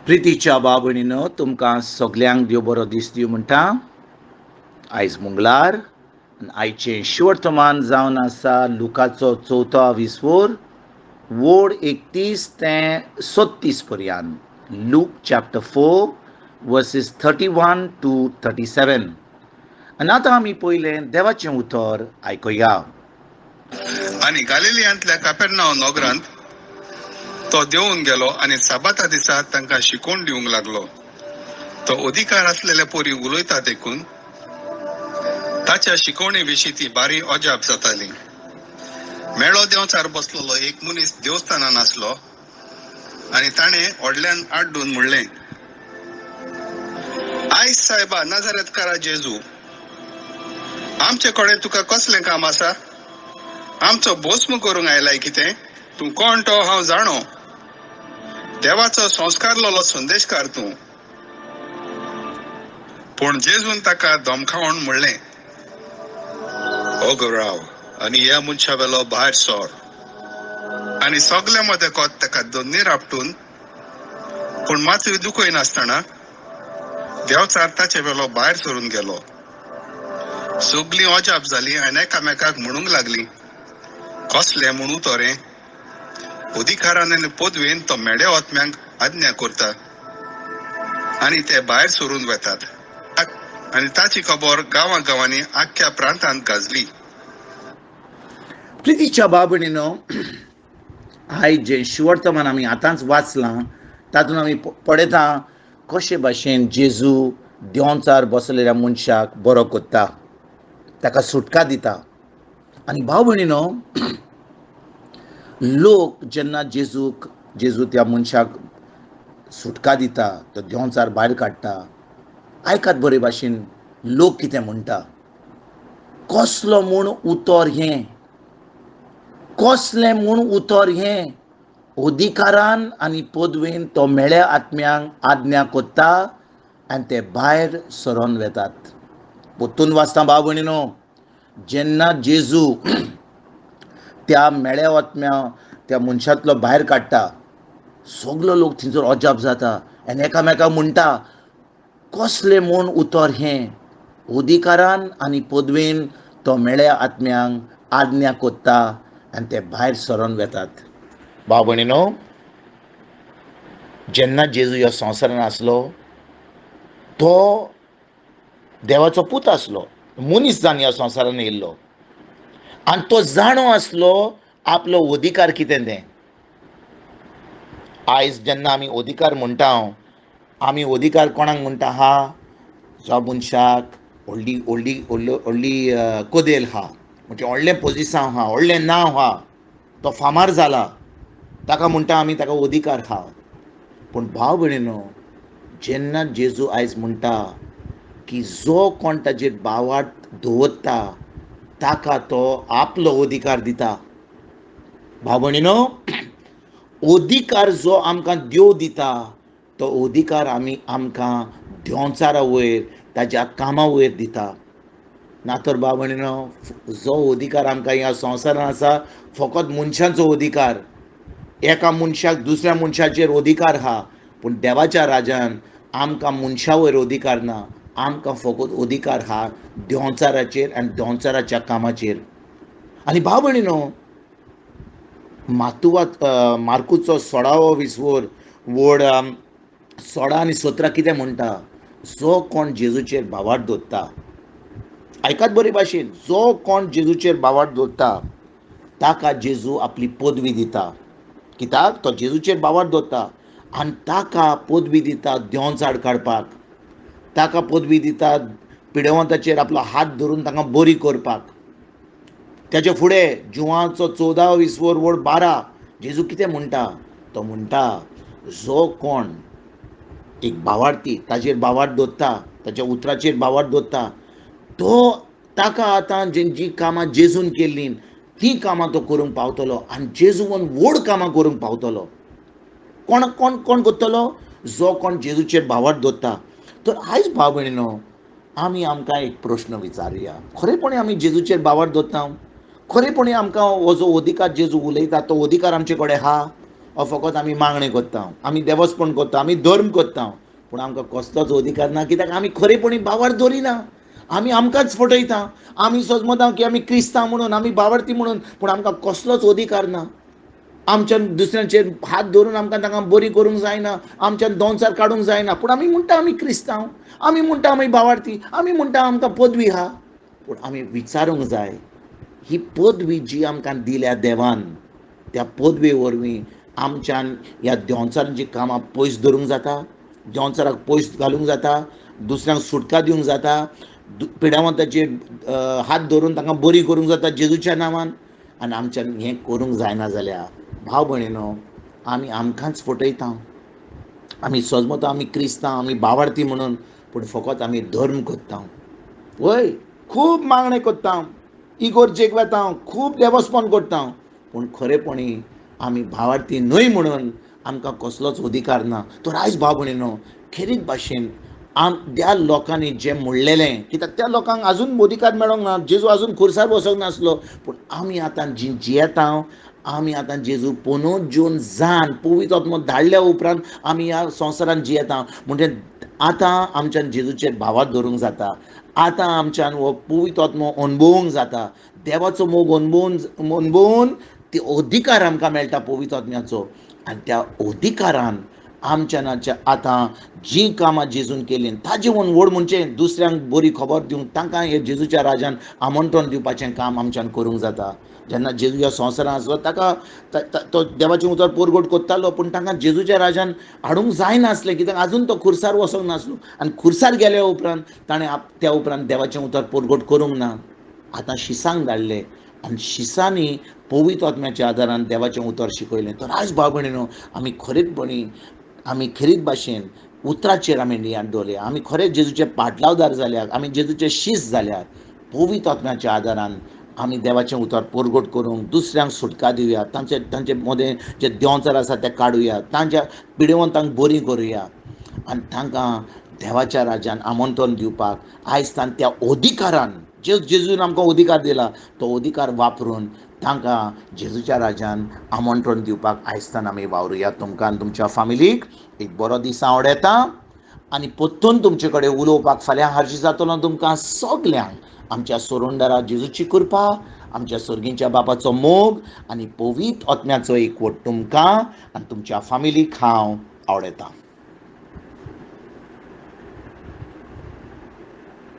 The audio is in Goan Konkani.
प्रितीच्या भाव भयणीनो, तुमकां सगल्यांक देव बरो दीस दिवं म्हणटा. आयज मंगळार आनी आयचें शिवर्तमान जावन आसा लुकाचो चवथो विस्वोर वोड 31 ते 36 पर्यंत. Luke chapter 4 verses 31 to 37. आनी आतां आमी पयलें देवाचें उतर आयकुया. आनी गालिलियांतल्या कापेरनाव नगरांत तो देंवून गेलो आनी साबाता दिसा तांकां शिकोवन दिवंक लागलो. तो अधिकार आसलेल्या पोरी उलयता देखून ताच्या शिकवणे विशीं ती बारी अजाप जाताली. मेळो देंवचार बसलेलो एक मनीस देवस्थानान आसलो आनी ताणें व्हडल्यान आड्डून म्हणलें, आयज सायबा नाजारेतकारा जेजू, आमचे कडेन तुका कसलें काम आसा? आमचो भस्म करूंक आयलाय कितें? तूं कोण तो हांव जाणो, देवाचो संस्कारलेलो संदेशकार तूं. पूण जेजून ताका धमकावन म्हणलें, अगो राव आनी ह्या मनशा वेलो भायर सर. आनी सगल्या मदेकोत ताका दोन्नीर आपटून पूण मातूय दुखय नासतना देंवचार ताचे वेलो भायर सरून गेलो. सगलीं अजाप जालीं आनी एकामेकाक म्हणूंक लागलीं, कसलें म्हणू तो रे? अधिकारान आनी पदवेन तो मेड्या आत्म्यांक आज्ञा करता आनी ते भायर सरून वेतात. आनी ताची खबर गांवां गांवांनी आख्ख्या प्रांतांत गाजली. प्रितीच्या भाव भयणीनो, आयज जें शिवर्तमान आमी आतांच वाचलां तातूंत आमी पळयता कशे भाशेन जेजू देंवचार बसलेल्या मनशाक बरो करता, ताका सुटका दिता. आनी भाव भयणीनो, लोक जेन्ना जेजू त्या मनशाक सुटका दिता, तो देंवचार भायर काडटा, आयकात बरे भाशेन लोक कितें म्हणटा. कसलो म्हूण उतर हें, कसलें म्हूण उतर हें? अधिकारान आनी पदवेन तो मेळ्या आत्म्यांक आज्ञा करता आनी ते भायर सरोन वेतात. परतून वाचता भाव भयणीनो, जेन्ना जेजू त्या मेळ्या आत्म्या त्या मनशांतलो भायर काडटा, सगलो लोक थंयसर अजाप जाता आनी एकामेकाक म्हणटा, कसलें म्हूण उतर हें? अधिकारान आनी पदवेन तो मेळ्या आत्म्यांक आज्ञा करता आनी ते भायर सरोन वेतात. भाव भयणीनो, जेन्ना जेजू ह्या संवसारान आसलो तो देवाचो पूत आसलो, मनीस जावन ह्या संवसारान येयल्लो आनी तो जाणो आसलो आपलो अधिकार कितें तें. आयज जेन्ना आमी अधिकार म्हणटा, आमी अधिकार कोणाक म्हणटा? हा जो मनशाक व्हडली व्हडली व्हडली व्हडली कदेल आहा, म्हणजे व्हडलें पोजिसांव आहा, व्हडलें नांव आहा, तो फामार जाला, ताका म्हणटा आमी ताका अधिकार आहा. पूण भाव भयणीनो, जेन्ना जेजू आयज म्हणटा की जो कोण ताजेर भावार्थ दवरता ताका तो आपलो अधिकार दिता. भाव भयणीनो, अधिकार जो आमकां देव दिता तो अधिकार आमी आमकां देंवचारा वयर, ताज्या कामा वयर दिता. ना तर भाव भयणीनो, जो अधिकार आमकां ह्या संवसारान आसा फकत मनशांचो अधिकार, एका मनशाक दुसऱ्या मनशाचेर अधिकार आहा, पूण देवाच्या राजान आमकां मनशा वयर अधिकार ना. आमकां फकत अधिकार आहा देंवचाराचेर आनी देंवचाराच्या कामाचेर. आनी भाव भयणीनो, मातुवात मार्कुचो 16वो विस्वोर वड 16 आनी 17 कितें म्हणटा? जो कोण जेजूचेर भावार्थ दवरता, आयकात बरे भाशेन, जो कोण जेजूचेर भावार्थ दवरता ताका जेजू आपली पदवी दिता. कित्याक? तो जेजूचेर भावार्थ दवरता आनी ताका पदवी दिता देंवचार काडपाक, ताका पदवी दिता पिडेवंताचेर आपलो हात धरून तांकां बरी करपाक. ताच्या फुडें जुवाचो 14 विस्वोर वड 12 जेजू कितें म्हणटा? तो म्हणटा जो कोण एक भावार्थी ताजेर भावार्थ दवरता, ताच्या उतराचेर भावार्थ दवरता, तो ताका आतां जी कामां जेजून केल्लीं तीं कामां तो करूंक पावतलो आनी जेजून व्हड कामां करूंक पावतलो. कोण कोण कोण करतलो? जो कोण जेजूचेर भावार्थ दवरता. तर आयज भाव भयणीनो, आमी आमकां एक प्रश्न विचारुया, खरेपणी आमी जेजूचेर भावार्थ दवरता? खरेपणी आमकां हो जो अधिकार जेजू उलयता तो अधिकार आमचे कडेन आहा? हो फकत आमी मागणें करता, आमी देवस्पण करता, आमी धर्म करता, पूण आमकां कसलोच अधिकार ना, कित्याक आमी खरेपणी भावार्थ दवरिना. आमी आमकांच फटयता. आमी सजमता की आमी क्रिस्तांव म्हणून, आमी भावार्थी म्हणून, पूण आमकां कसलोच अधिकार ना. आमच्यान दुसऱ्यांचेर हात धरून आमकां तांकां बरी करूंक जायना, आमच्यान दोनचार काडूंक जायना, पूण आमी म्हणटा आमी क्रिस्तांव, आमी म्हणटा आमी भावार्थी, आमी म्हणटा आमकां पदवी आहा. पूण आमी विचारूंक जाय, ही पदवी जी आमकां दिल्या देवान, त्या पदवे वरवीं आमच्यान ह्या देंवचारांची कामां पयस धरूंक जाता, देंवचाराक पयस घालूंक जाता, दुसऱ्यांक सुटका दिवंक जाता, पिड्यावंताचेर हात धरून तांकां बरी करूंक जाता जेजूच्या नांवान. आनी आमच्यान हें करूंक जायना जाल्यार भाव भयणीनो, आमी आमकांच फटयता. आमी सजमता आमी क्रिस्तांव, आमी भावार्थी म्हणून, पूण फकत आमी धर्म करता. वय खूब मागणें करता, इगोर्जेक वता, खूब देवस्पण करता, पूण खरेपणी आमी भावार्थी न्हय म्हणून आमकां कसलोच अधिकार ना. तर आयज भाव भयणीनो, खेरीत भाशेन त्या लोकांनी जें म्हणलेलें, कित्याक त्या लोकांक आजून अधिकार मेळोंक ना, जेजू आजून खुर्सार बसोंक नासलो, पूण आमी आतां जी जियेता, आमी आतां जेजू पुनर्जीवन जावन पवित्र आत्मो धाडल्या उपरांत आमी ह्या संवसारांत जियेता. म्हणजे आतां आमच्यान जेजूचेर भावार्थ दवरूंक जाता, आतां आमच्यान हो पवित्र आत्मो अणभवूंक जाता, देवाचो मोग अणभवून ते अधिकार आमकां मेळटा पवित्र आत्म्याचो. आनी त्या अधिकारान आमच्या आतां जीं कामां जेजून केलीं ताजे वयर व्हड म्हणजे दुसऱ्यांक बरी खबर दिवंक, तांकां हे जेजूच्या राजान आमंत्रण दिवपाचें काम आमच्यान करूंक जाता. जेन्ना जेजू ह्या संवसारांत आसलो ताका तो देवाचें उतर पोरगोट करतालो, पूण तांकां जेजूच्या राजान हाडूंक जायनासलें, कित्याक आजून तो खुर्सार वचोंक नासलो. आनी खुर्सार गेल्या उपरांत ताणें त्या उपरांत देवाचें उतर पोरगोट करूंक ना. आतां शिसांक धाडले आनी शिसांनी पवित्र आत्म्याच्या आदारान देवाचें उतर शिकयलें. तर आयज भाव भयणीनो, आमी खरेपणी आमी खेरीत भाशेन उतराचेर आमी नियाळ दवरया, आमी खरें जेजूचे पाटलावदार जाल्यार, आमी जेजूचे शीस जाल्यार पवित्र आत्म्याच्या आदारान आमी देवाचें उतर परगट करूंक दुसऱ्यांक सुटका दिवया, तांचे तांचे मदें जे देंवचार आसा ते काडुया, तांच्या पिडेवंतांक बरीं करुया आनी तांकां देवाच्या राज्यान आमंत्रण दिवपाक आयज त्या अधिकारान जे जेजून आमकां अधिकार दिला तो अधिकार वापरून तांकां जेजूच्या राज्यान आमंत्रण दिवपाक आयजतान आमी वावरुया. तुमकां आनी तुमच्या फामिलीक एक बरो दीस आवडटा आनी परतून तुमचे कडेन उलोवपाक फाल्यां हाजीर जातलो. तुमकां सगल्यांक आमच्या सोरोंडरा जेजूची कृपा, आमच्या सर्गींच्या बापाचो मोग आनी पवित्र आत्म्याचो एकवट तुमकां आनी तुमच्या फामिलीक हांव आवडटा.